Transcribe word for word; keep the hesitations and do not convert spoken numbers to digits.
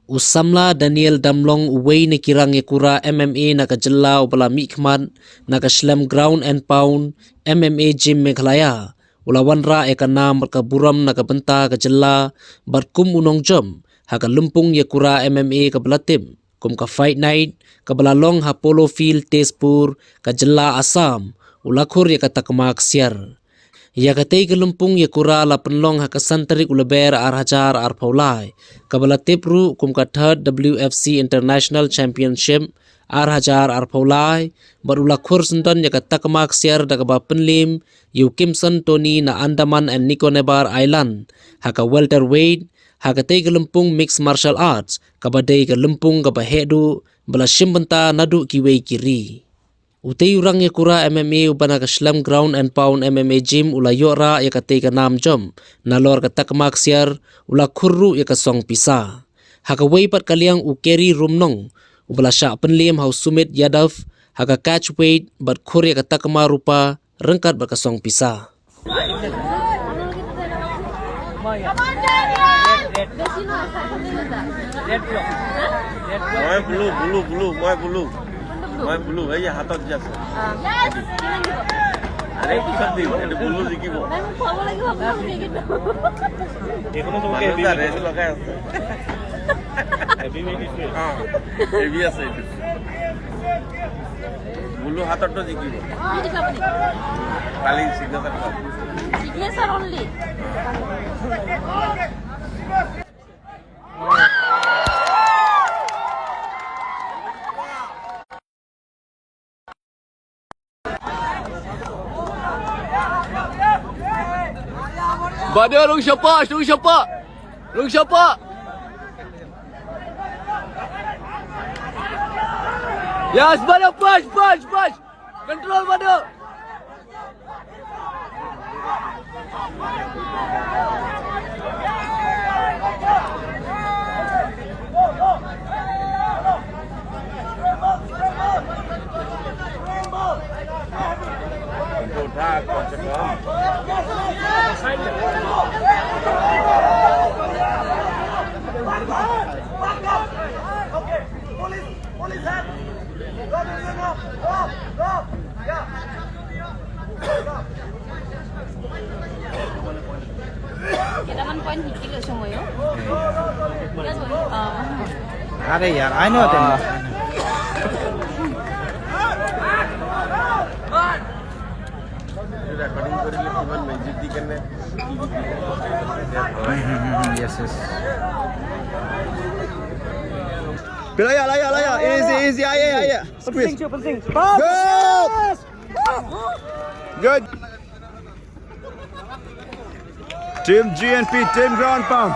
U samla Daniel Damlong, uwei na ki rang ïakura M M A na ka jylla uba la mihkhmat na ka shlem Ground and Pound M M A Gym Meghalaya, u la wanrah ïa ka nam bad ka burom na ka bynta ka jylla bad kum u nongjop ha ka lympung ïakura M M A kaba la tip kum ka Fight Night, kaba la long ha Polo Field, Tezpur, ka jylla Assam, u la khur ïa ka takma ksiar. Ïa katei ka lympung ïakura la pynlong ha ka san tarik u Lber ar hajar arphew lai, kaba la tip ruh kum ka Third W F C International Championship ar hajar arphew lai, bad u la khur syndon ïa ka takma ksiar da kaba pynliem ïa u Kimson Tony na Andaman and Nicobar Island ha ka welterweight, ha katei ka lympung mixed martial arts, kaba dei ka lympung kaba heh duh ba la shim bynta naduh kiwei ki ri. Utei u rang ïakura M M A uba na ka shlem Ground and Pound M M A Gym u la ïoh rah ïa katei ka nam jop nalor ka takma ksiar, u la khur ruh ïa ka song pisa. Ha kawei pat ka liang u Kerry Rumnong, uba la shah pynliem ha u Sumit Yadav ha ka catch weight bad khur ïa ka takma rupa ryngkat bad ka song pisa. মই ব্লু, ব্লু, ব্লু, মই ব্লু। মই ব্লু, এই হাতত যে আছে। আৰে, পিছত দিম, এইটো ব্লু জিকিব। মানুহ এটা ৰেচ লগাই আছে। অ, হেভি আছে এইটো। ব্লু হাতৰটো জিকিব। কি দিছে আপুনি? খালি চিগনেচাৰ। চিগনেচাৰ অনলি। Bado, rung shapa, rung shapa. Rung shapa. Yes, Bado, push, push, push. Control, Bado. কেইটামান পইণ্ট শিকি লৈছো ময়ো। আৰে ইয়াৰ, I know them. ৰেকৰ্ডিং কৰিলে কিমান মেজিক দি কেনে। হুম, হুম, হুম, হুম, yes, yes. Laya, laya, laya. Easy, easy. Aye, aye, aye. Squeeze. Good. Good. Team G N P, team ground pound.